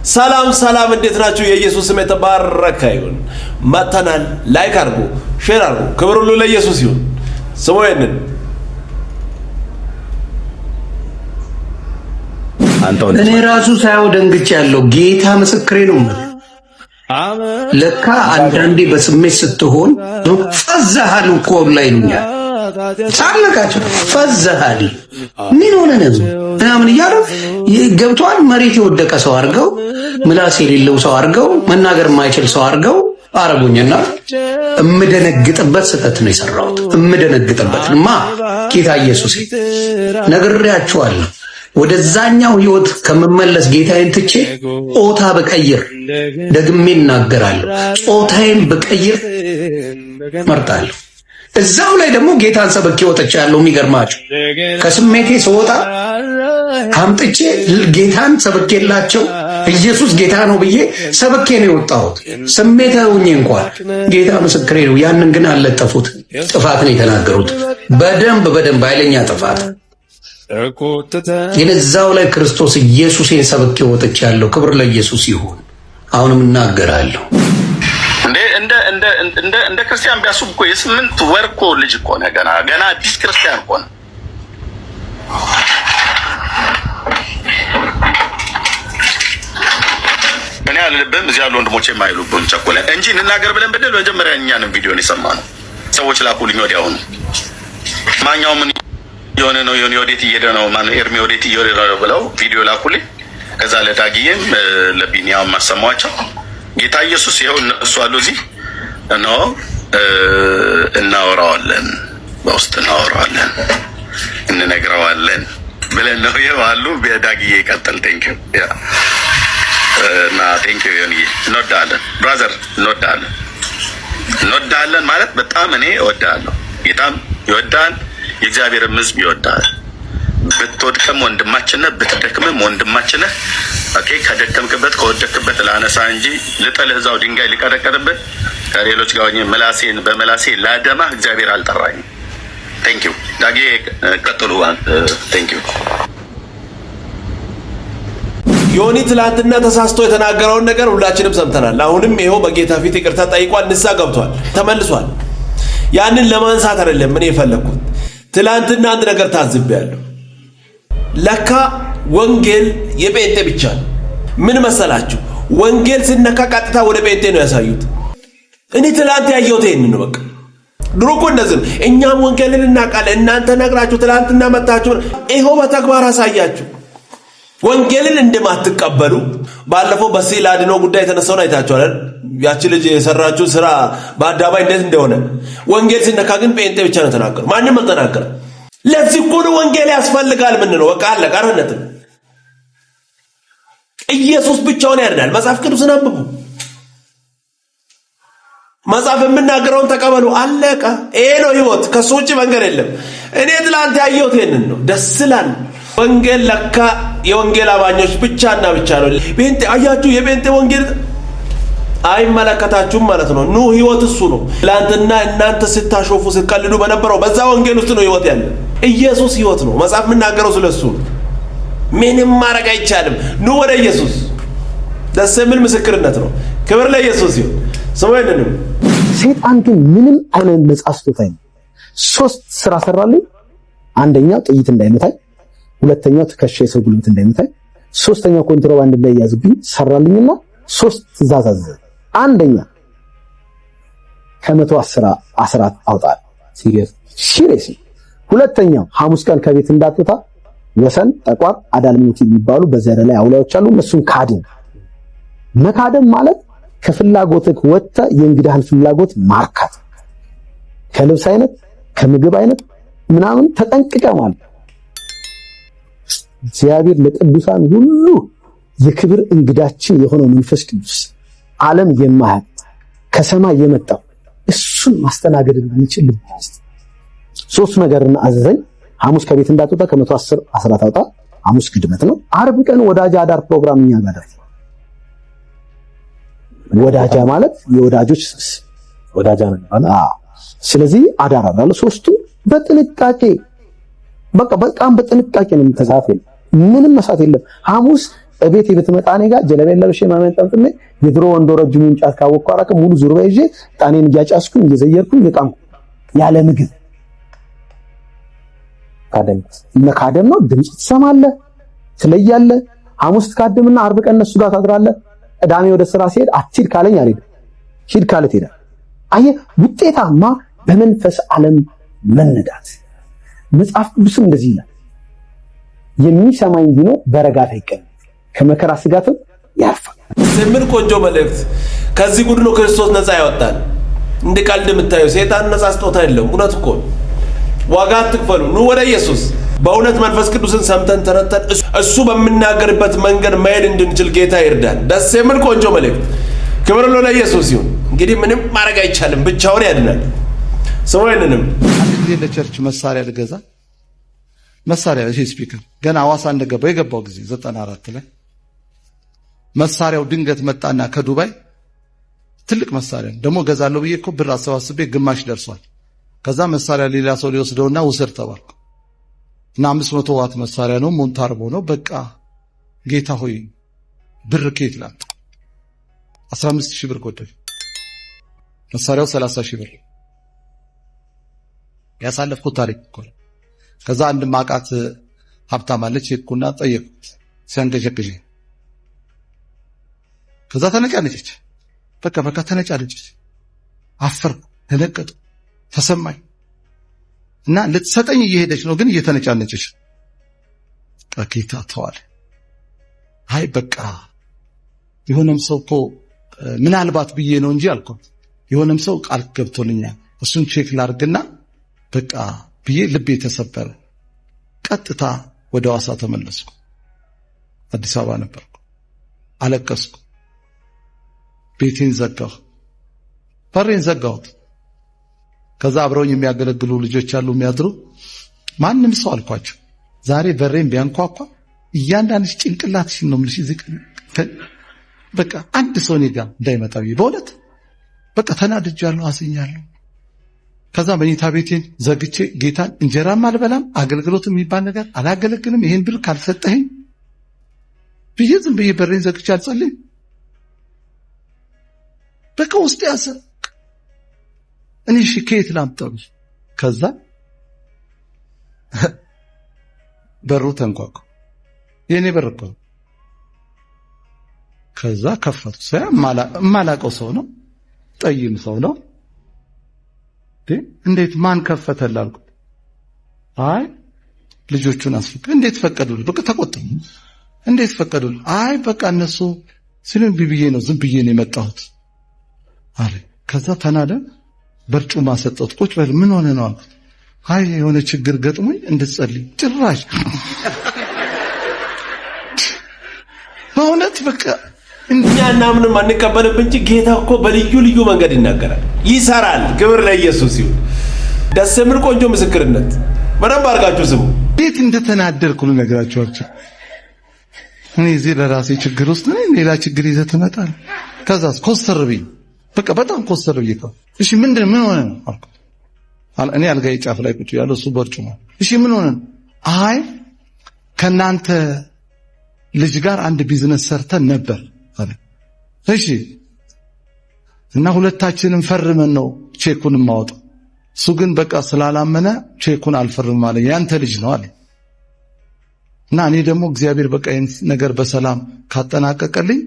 ሰላም ሰላም፣ እንዴት ናችሁ? የኢየሱስ ስም የተባረከ ይሁን። መጥተናል። Like አድርጉ፣ share አድርጉ። ክብር ሁሉ ለኢየሱስ ይሁን። ስሙ ይሄንን። እኔ ራሱ ሳየው ደንግጬ ያለው ጌታ ምስክሬ ነው። ለካ አንዳንዴ በስሜት ስትሆን ፈዛሃል እኮ ላይ ይሉኛል። ሳልነቃቸው ፈዛሃል፣ ምን ሆነ ነው ምናምን እያሉ ገብተዋል። መሬት የወደቀ ሰው አድርገው፣ ምላስ የሌለው ሰው አድርገው፣ መናገር የማይችል ሰው አድርገው አረጉኝና እምደነግጥበት ስህተት ነው የሰራሁት። እምደነግጥበት ማ ጌታ ኢየሱስ ነግሬያችኋለሁ። ወደዛኛው ህይወት ከምመለስ ጌታዬን ትቼ ጾታ ብቀይር፣ ደግሜ እናገራለሁ፣ ጾታዬን ብቀይር መርጣለሁ። እዛው ላይ ደግሞ ጌታን ሰብኬ ወጥቻለሁ። የሚገርማችሁ ከስሜቴ ስወጣ አምጥቼ ጌታን ሰብኬላቸው ኢየሱስ ጌታ ነው ብዬ ሰብኬ ነው የወጣሁት። ስሜታዊ ሆኜ እንኳን ጌታ ምስክሬ ነው። ያንን ግን አልለጠፉት። ጥፋት ነው የተናገሩት። በደንብ በደንብ ኃይለኛ ጥፋት ግን እዛው ላይ ክርስቶስ ኢየሱሴን ሰብኬ ወጥቻለሁ። ክብር ለኢየሱስ ይሁን። አሁንም እናገራለሁ። እንደ እንደ እንደ እንደ እንደ ክርስቲያን ቢያስቡ እኮ የ8 ወር እኮ ልጅ እኮ ነህ። ገና ገና አዲስ ክርስቲያን እኮ ነህ። እኔ አልልብህም፣ እዚህ ያሉ ወንድሞቼ የማይሉብህም ቸኮለ እንጂ እንናገር ብለን ብንል መጀመሪያ እኛንም ቪዲዮን የሰማነው ሰዎች ላኩልኝ ወዲያውኑ። ማኛው ምን የሆነ ነው የሆነ ወዴት እየሄደ ነው ማነው ኤርሚ ወዴት እየሄደ ነው ብለው ቪዲዮ ላኩልኝ። ከዛ ለዳግዬም ለቢኒያም አሰማኋቸው። ጌታ ኢየሱስ ይኸው እነሱ አሉ እዚህ እነሆ እናወራዋለን፣ በውስጥ እናወራዋለን፣ እንነግረዋለን ብለን ነው። ይኸው አሉ። ዳግዬ ይቀጥል። Thank you እና thank you ዮኒዬ፣ እንወዳለን brother፣ እንወዳለን፣ እንወዳለን ማለት በጣም እኔ እወዳለሁ። ጌታም ይወዳል፣ የእግዚአብሔርም ሕዝብ ይወዳል። ብትወድቅም ወንድማችን ነህ፣ ብትደክምም ወንድማችን ነህ። Okay፣ ከደከምክበት ከወደክበት ላነሳ እንጂ ልጥልህ እዛው ድንጋይ ሊቀረቀርብህ ከሌሎች ጋር ሆኜ ምላሴን በምላሴ ላደማህ እግዚአብሔር አልጠራኝም። Thank you ዳጌ፣ ቀጥሉ። Thank you። ዮኒ ትላንትና ተሳስቶ የተናገረውን ነገር ሁላችንም ሰምተናል። አሁንም ይኸው በጌታ ፊት ይቅርታ ጠይቋል፣ ንስሐ ገብቷል፣ ተመልሷል። ያንን ለማንሳት አይደለም እኔ የፈለግኩት። ትላንትና አንድ ነገር ታዝቤያለሁ። ለካ ወንጌል የጴንጤ ብቻ ነው። ምን መሰላችሁ? ወንጌል ሲነካ ቀጥታ ወደ ጴንጤ ነው ያሳዩት። እኔ ትላንት ያየሁት ይሄንን ነው። በቃ ድሮ እኮ እንደዚህ ነው። እኛም ወንጌልን እናውቃለን፣ እናንተ ነግራችሁ ትላንትና መጣችሁ፣ ይኸው በተግባር አሳያችሁ ወንጌልን እንደማትቀበሉ። ባለፈው በስዕል አድኖ ጉዳይ የተነሳውን አይታችኋል። ያቺ ልጅ የሰራችው ስራ በአደባባይ እንዴት እንደሆነ። ወንጌል ሲነካ ግን ጴንጤ ብቻ ነው ተናገሩ፣ ማንም አልተናገረ። ለዚህ እኮ ነው ወንጌል ያስፈልጋል ምንለው። በቃ አለቀ። አርነት ኢየሱስ ብቻውን ያድናል። መጽሐፍ ቅዱስን አንብቡ። መጽሐፍ የምናገረውን ተቀበሉ። አለቀ። ይሄ ነው ህይወት። ከሱ ውጭ መንገድ የለም። እኔ ትላንት ያየሁት ይሄንን ነው። ደስ ይላል። ወንጌል ለካ የወንጌል አማኞች ብቻና ብቻ ነው። ጴንጤ አያችሁ፣ የጴንጤ ወንጌል አይመለከታችሁም ማለት ነው። ኑ ህይወት እሱ ነው። ትላንትና እናንተ ስታሾፉ ስትቀልዱ በነበረው በዛ ወንጌል ውስጥ ነው ህይወት ያለ። ኢየሱስ ህይወት ነው። መጽሐፍ የምናገረው ስለሱ ነው። ምንም ማድረግ አይቻልም። ኑ ወደ ኢየሱስ። ደስ የሚል ምስክርነት ነው። ክብር ለኢየሱስ ይሁን። ስሙ ይሄንንም። ሰይጣን ግን ምንም አይነት ነጻ ስጦታ የለም። ሶስት ስራ ሰራልኝ። አንደኛው ጥይት እንዳይመታኝ፣ ሁለተኛው ትከሻ የሰው ጉልበት እንዳይመታኝ፣ ሶስተኛው ኮንትሮባንድ እንዳይያዝብኝ ሰራልኝና ሶስት ትእዛዝ አዘዘ። አንደኛ ከ110 አስራት አውጣ። Serious? Serious። ሁለተኛው ሐሙስ ቀን ከቤት እንዳትወጣ፣ ወሰን፣ ጠቋር፣ አዳልሞቲ የሚባሉ በዘር ላይ አውላዮች አሉ። እነሱን ካድን። መካደም ማለት ከፍላጎትህ ወጥተህ የእንግዳህን ፍላጎት ማርካት፣ ከልብስ አይነት ከምግብ አይነት ምናምን ተጠንቅቀ ማለት። እግዚአብሔር ለቅዱሳን ሁሉ የክብር እንግዳችን የሆነው መንፈስ ቅዱስ ዓለም የማያውቅ ከሰማይ የመጣው እሱን ማስተናገድ እንድንችል ልብ ውስጥ ሶስት ነገርን አዘዘኝ። ሐሙስ ከቤት እንዳትወጣ፣ ከ110 አስራት አውጣ። ሐሙስ ግድመት ነው። ዓርብ ቀን ወዳጃ አዳር ፕሮግራም እኛ ጋር ወዳጃ ማለት የወዳጆች ስብስብ ወዳጃ ነው የሚባለው። አዎ። ስለዚህ አዳር አዳር ሶስቱ በጥንቃቄ በቃ በጣም በጥንቃቄ ነው የሚተዛት። ምንም መሳት የለም። ሐሙስ እቤት ብትመጣ እኔ ጋር ጀለቤን ለብሼ ማመን ጠምጥሜ የድሮ ወንዶ ረጅሙን ጫት ካወቅኩ አላውቅም ሙሉ ዙርባ ይዤ ጣኔን እያጫስኩኝ እየዘየርኩኝ እየቃምኩ ያለ ምግብ መካደም ነው። ድምፅ ትሰማለህ፣ ትለያለህ። ሐሙስ ትካድምና ዓርብ ቀን እነሱ ጋር ታድራለህ። ቅዳሜ ወደ ስራ ሲሄድ አትሂድ ካለኝ አልሄድም፣ ሂድ ካለ ትሄዳለህ። አየህ፣ ውጤታማ በመንፈስ ዓለም መነዳት። መጽሐፍ ቅዱስም እንደዚህ ይላል፣ የሚሰማኝ ቢኖር በረጋታ ይቀመጥ፣ ከመከራ ስጋትም ያርፋል። ስምን ቆንጆ መልእክት። ከዚህ ጉድ ነው ክርስቶስ ነፃ ያወጣል። እንደ ቀልድ የምታየው ሰይጣን ነፃ ስጦታ የለውም። እውነት እኮ ዋጋ አትክፈሉ። ኑ ወደ ኢየሱስ። በእውነት መንፈስ ቅዱስን ሰምተን ተረድተን እሱ በሚናገርበት መንገድ መሄድ እንድንችል ጌታ ይርዳን። ደስ የሚል ቆንጆ መልእክት። ክብር ለኢየሱስ ይሁን። እንግዲህ ምንም ማድረግ አይቻልም፣ ብቻውን ያድናል። ስሙ ይህንንም አንድ ጊዜ ለ church መሳሪያ ልገዛ መሳሪያ ይሄ speaker ገና ሐዋሳ እንደገባው የገባው ጊዜ 94 ላይ መሳሪያው ድንገት መጣና ከዱባይ ትልቅ መሳሪያ ደግሞ ገዛለሁ ብዬ እኮ ብር አሰባስቤ ግማሽ ደርሷል። ከዛ መሳሪያ ሌላ ሰው ሊወስደውና ውሰድ ተባልኩ እና 500 ዋት መሳሪያ ነው፣ ሞንታርቦ ነው። በቃ ጌታ ሆይ ብር ከየት ላምጣ? 15,000 ብር ጎደለ። መሳሪያው 30,000 ብር። ያሳለፍኩት ታሪክ እኮ ነው። ከዛ አንድ ማቃት ሀብታም አለች፣ ሄድኩና ጠየቅኩት ሲያንገሸግሸኝ። ከዛ ተነጫነጨች። በቃ በቃ ተነጫነጨች። አፈርኩ፣ ደነገጥኩ፣ ተሰማኝ እና ልትሰጠኝ እየሄደች ነው፣ ግን እየተነጫነጨች። ጌታ ተዋል። አይ በቃ የሆነም ሰው እኮ ምናልባት ብዬ ነው እንጂ አልኳት። የሆነም ሰው ቃል ገብቶልኛል፣ እሱን check ላርግና በቃ ብዬ ልቤ የተሰበረ ቀጥታ ወደ ሐዋሳ ተመለስኩ። አዲስ አበባ ነበርኩ። አለቀስኩ። ቤቴን ዘጋሁ፣ በሬን ዘጋሁት። ከዛ አብረውኝ የሚያገለግሉ ልጆች አሉ የሚያድሩ። ማንም ሰው አልኳቸው፣ ዛሬ በሬን ቢያንኳኳ እያንዳንድሽ ጭንቅላትሽን ነው የምልሽ። እዚህ በቃ አንድ ሰው እኔ ጋር እንዳይመጣ ብዬ በእውነት በቃ ተናድጃለሁ፣ አዝኛለሁ። ከዛ መኝታ ቤቴን ዘግቼ ጌታን እንጀራም አልበላም አገልግሎት የሚባል ነገር አላገለግልም፣ ይሄን ብር ካልሰጠኸኝ ብዬ ዝም ብዬ በሬን ዘግቼ አልጸልይም። በቃ ውስጥ ያሰ እኔ እሺ ከየት ላምጣው? ከዛ በሩ ተንኳኳ። የኔ በር እኮ። ከዛ ከፈቱ። የማላውቀው ሰው ነው፣ ጠይም ሰው ነው። እንዴት ማን ከፈተልህ አልኩት። አይ ልጆቹን አስፈቀ እንዴት ፈቀዱልህ? በቃ ተቆጣ። እንዴት ፈቀዱልህ? አይ በቃ እነሱ ሲሉኝ ብዬ ነው ዝም ብዬ ነው የመጣሁት አለ። ከዛ ተናደ። በርጩማ ሰጠሁት። ቁጭ በል ምን ሆነ ነው አልኩት። አይ የሆነ ችግር ገጥሞኝ እንድትጸልይ። ጭራሽ በእውነት በቃ እኛ እናምንም አንቀበልም እንጂ ጌታ እኮ በልዩ ልዩ መንገድ ይናገራል፣ ይሰራል። ክብር ለኢየሱስ ይሁን። ደስ የሚል ቆንጆ ምስክርነት በደንብ አድርጋችሁ ስሙ። እንዴት እንደተናደርኩ ልነግራችሁ አልችልም። እኔ እዚህ ለራሴ ችግር ውስጥ ነኝ፣ ሌላ ችግር ይዘህ ትመጣለህ። ከዛስ ኮስተር ብዬ በቃ በጣም ኮስተር ብዬ እሺ ምንድን ምን ሆነ ነው አልኩት። እኔ አልጋዬ ጫፍ ላይ ቁጭ ያለው እሱ በርጩማ። እሺ ምን ሆነ ነው? አይ ከናንተ ልጅ ጋር አንድ ቢዝነስ ሰርተን ነበር አለ። እሺ እና ሁለታችንም ፈርመን ነው ቼኩን የማወጣው። እሱ ግን በቃ ስላላመነ ቼኩን አልፈርምም አለ። ያንተ ልጅ ነው አለ። እና እኔ ደግሞ እግዚአብሔር በቃ ይሄን ነገር በሰላም ካጠናቀቀልኝ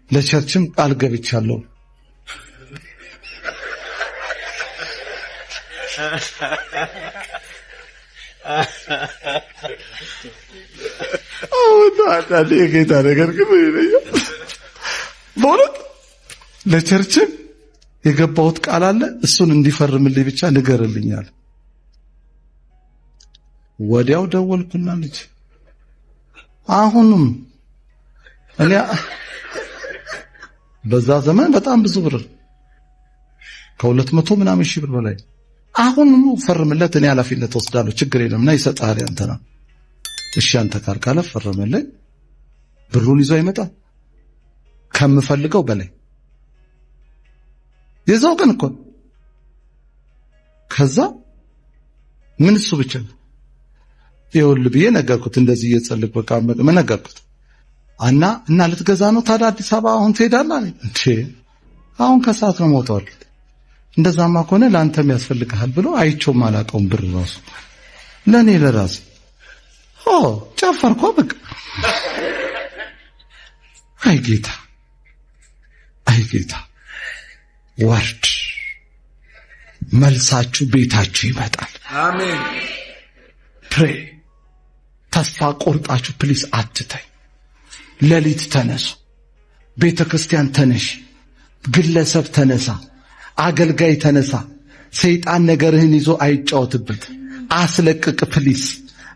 ለ church ም ቃል ገብቻለሁ። አንዳንዴ የጌታ ነገር ግን ይለኛል። በእውነት ለ church ም የገባሁት ቃል አለ፣ እሱን እንዲፈርምልኝ ብቻ ንገርልኛል። ወዲያው ደወልኩና ልጅ አሁንም እኔ በዛ ዘመን በጣም ብዙ ብር ከ200 ምናምን ሺህ ብር በላይ አሁኑኑ ፈርምለት፣ እኔ ኃላፊነት ወስዳለሁ፣ ችግር የለም እና ይሰጥሃል ያንተ ነው። እሺ አንተ ካልካለ ፈረመልኝ። ብሩን ይዞ አይመጣም ከምፈልገው በላይ የዛው ቀን እኮ። ከዛ ምን እሱ ብቻ ይኸውልህ ብዬ ነገርኩት። እንደዚህ እየጸልቅ በቃ ምን ነገርኩት። እና ልትገዛ ነው ታዲያ አዲስ አበባ አሁን ትሄዳለህ አለኝ። እንዴ አሁን ከሰዓት ነው የምወጣው አልኩት። እንደዛማ ከሆነ ለአንተም ያስፈልግሃል ብሎ አይቼውም አላውቀውም ብር ራሱ ለእኔ ለራሴ ጨፈርኳ በቃ። አይ ጌታ፣ አይ ጌታ፣ word መልሳችሁ ቤታችሁ ይመጣል። አሜን። Pray። ተስፋ ቆርጣችሁ please አትተኙ። ሌሊት ተነሱ። ቤተ ክርስቲያን ተነሽ፣ ግለሰብ ተነሳ፣ አገልጋይ ተነሳ። ሰይጣን ነገርህን ይዞ አይጫወትበት። አስለቅቅ please።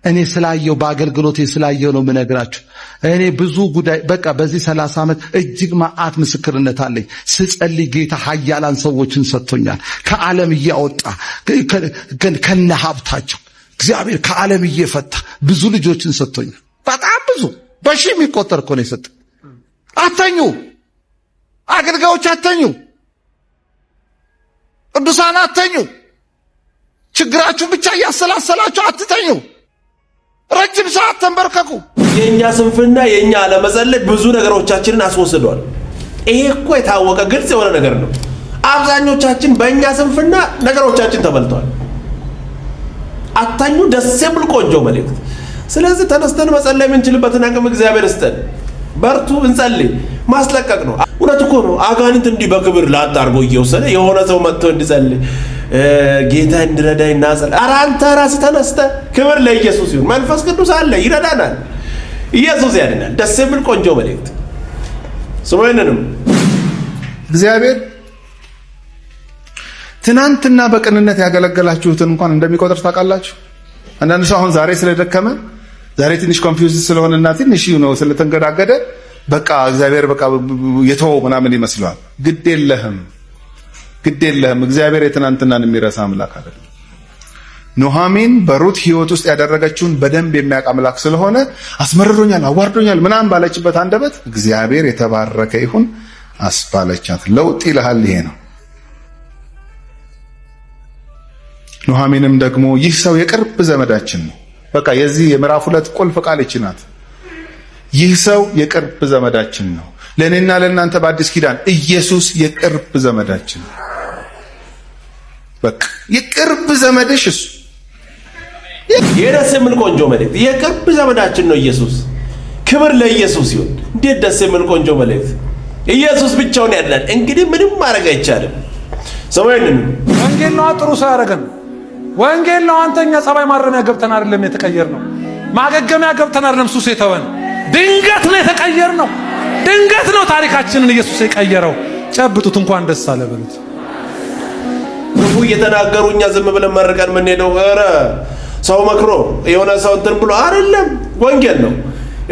እኔ ስላየው በአገልግሎቴ ስላየው ነው የምነግራችሁ። እኔ ብዙ ጉዳይ በቃ በዚህ 30 ዓመት እጅግ መዓት ምስክርነት አለኝ። ስጸልይ ጌታ ኃያላን ሰዎችን ሰጥቶኛል። ከዓለም እያወጣ ከነ ሀብታቸው እግዚአብሔር ከዓለም እየፈታ ብዙ ልጆችን ሰጥቶኛል። በጣም ብዙ በሺህ የሚቆጠር እኮ ነው የሰጠኝ። አተኙ፣ አገልጋዮች አተኙ፣ ቅዱሳን አተኙ። ችግራችሁን ብቻ እያሰላሰላችሁ አትተኙ። ረጅም ሰዓት ተንበርከኩ። የእኛ ስንፍና የእኛ አለመጸለይ ብዙ ነገሮቻችንን አስወስዷል። ይሄ እኮ የታወቀ ግልጽ የሆነ ነገር ነው። አብዛኞቻችን በእኛ ስንፍና ነገሮቻችን ተበልተዋል። አታኙ ደስ የሚል ቆንጆ መልእክት። ስለዚህ ተነስተን መጸለይ የምንችልበትን አቅም እግዚአብሔር ይስጠን። በርቱ፣ እንጸልይ። ማስለቀቅ ነው። እውነት እኮ ነው። አጋንንት እንዲህ በክብር ላጥ አድርጎ እየወሰደ የሆነ ሰው መጥቶ እንዲጸልይ ጌታ እንዲረዳኝ እናጸል። ኧረ አንተ ራስህ ተነስተህ ክብር ለኢየሱስ ይሁን። መንፈስ ቅዱስ አለ፣ ይረዳናል። ኢየሱስ ያድናል። ደስ የሚል ቆንጆ መልእክት ስሙ። ይህንንም እግዚአብሔር ትናንትና በቅንነት ያገለገላችሁትን እንኳን እንደሚቆጥር ታውቃላችሁ። አንዳንድ ሰው አሁን ዛሬ ስለደከመ ዛሬ ትንሽ confuse ስለሆነና ትንሽ ነው ስለተንገዳገደ በቃ እግዚአብሔር በቃ የተወው ምናምን ይመስለዋል። ግድ የለህም፣ ግድ የለህም። እግዚአብሔር የትናንትናን የሚረሳ አምላክ አይደለም። ኑኃሚን በሩት ሕይወት ውስጥ ያደረገችውን በደንብ የሚያውቅ አምላክ ስለሆነ አስመርሮኛል፣ አዋርዶኛል ምናምን ባለችበት አንደበት እግዚአብሔር የተባረከ ይሁን አስባለቻት። ለውጥ ይልሃል ይሄ ነው። ኑኃሚንም ደግሞ ይህ ሰው የቅርብ ዘመዳችን ነው። በቃ የዚህ የምዕራፍ 2 ቁልፍ ቃል ይህች ናት። ይህ ሰው የቅርብ ዘመዳችን ነው። ለእኔና ለእናንተ በአዲስ ኪዳን ኢየሱስ የቅርብ ዘመዳችን ነው። በቃ የቅርብ ዘመድሽ እሱ። ይህ ደስ የሚል ቆንጆ መልእክት። የቅርብ ዘመዳችን ነው ኢየሱስ። ክብር ለኢየሱስ ይሁን። እንዴት ደስ የሚል ቆንጆ መልእክት! ኢየሱስ ብቻውን ያድናል። እንግዲህ ምንም ማድረግ አይቻልም። ሰማይንን ወንጌል ነው ጥሩ ሰው ያደረገን። ወንጌል ነው። አንተኛ ጸባይ ማረሚያ ገብተን አይደለም የተቀየርነው። ማገገሚያ ገብተን አይደለም ሱስ የተወን። ድንገት ነው የተቀየርነው። ድንገት ነው ታሪካችንን ኢየሱስ የቀየረው። ጨብጡት፣ እንኳን ደስ አለ በሉት። ክፉ እየተናገሩ እኛ ዝም ብለን መርቀን የምንሄደው ኧረ ሰው መክሮ የሆነ ሰው እንትን ብሎ አይደለም። ወንጌል ነው።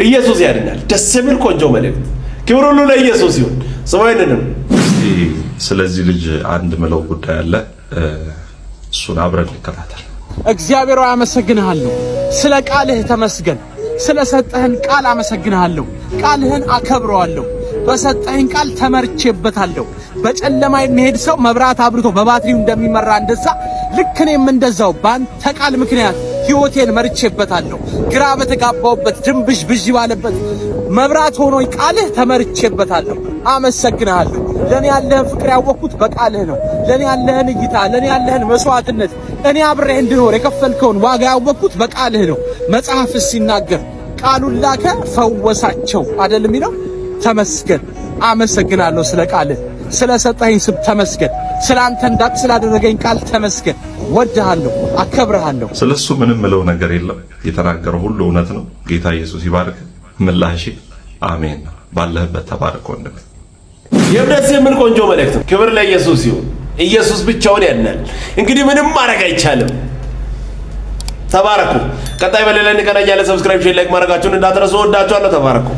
ኢየሱስ ያድናል። ደስ የሚል ቆንጆ መልእክት። ክብር ሁሉ ለኢየሱስ ይሁን። ሰማይንንም እስቲ ስለዚህ ልጅ አንድ ምለው ጉዳይ አለ። እሱን አብረን እንከታተል። እግዚአብሔር ሆይ አመሰግንሃለሁ። ስለ ቃልህ ተመስገን። ስለ ሰጠህን ቃል አመሰግንሃለሁ። ቃልህን አከብረዋለሁ። በሰጠህን ቃል ተመርቼበታለሁ። በጨለማ የሚሄድ ሰው መብራት አብርቶ በባትሪው እንደሚመራ እንደዛ ልክ እኔም እንደዛው በአንተ ቃል ምክንያት ሕይወቴን መርቼበታለሁ። ግራ በተጋባውበት ድንብሽ ብዥ ባለበት መብራት ሆኖኝ ቃልህ ተመርቼበታለሁ። አመሰግንሃለሁ። ለኔ ያለህን ፍቅር ያወቅኩት በቃልህ ነው። ለኔ ያለህን እይታ፣ ለኔ ያለህን መስዋዕትነት፣ እኔ አብሬህ እንድኖር የከፈልከውን ዋጋ ያወቅኩት በቃልህ ነው። መጽሐፍ ሲናገር ቃሉን ላከ ፈወሳቸው አይደል የሚለው? ተመስገን። አመሰግናለሁ ስለ ቃልህ፣ ስለ ሰጠኸኝ ስብ ተመስገን። ስለ አንተ እንዳቅ ስላደረገኝ ቃል ተመስገን። ወድሃለሁ፣ አከብርሃለሁ። ስለሱ ምንም ምለው ነገር የለም። የተናገረው ሁሉ እውነት ነው። ጌታ ኢየሱስ ይባርክ። ምላሽ አሜን። ባለህበት ተባረክ ወንድሜ። ይህም ደስ የሚል ቆንጆ መልእክት ነው። ክብር ለኢየሱስ ይሁን። ኢየሱስ ብቻውን ያድናል። እንግዲህ ምንም ማድረግ አይቻልም። ተባረኩ። ቀጣይ በሌላ እንገናኛለን። Subscribe፣ share፣ like ማድረጋችሁን እንዳትረሱ። ወዳችኋለሁ። ተባረኩ።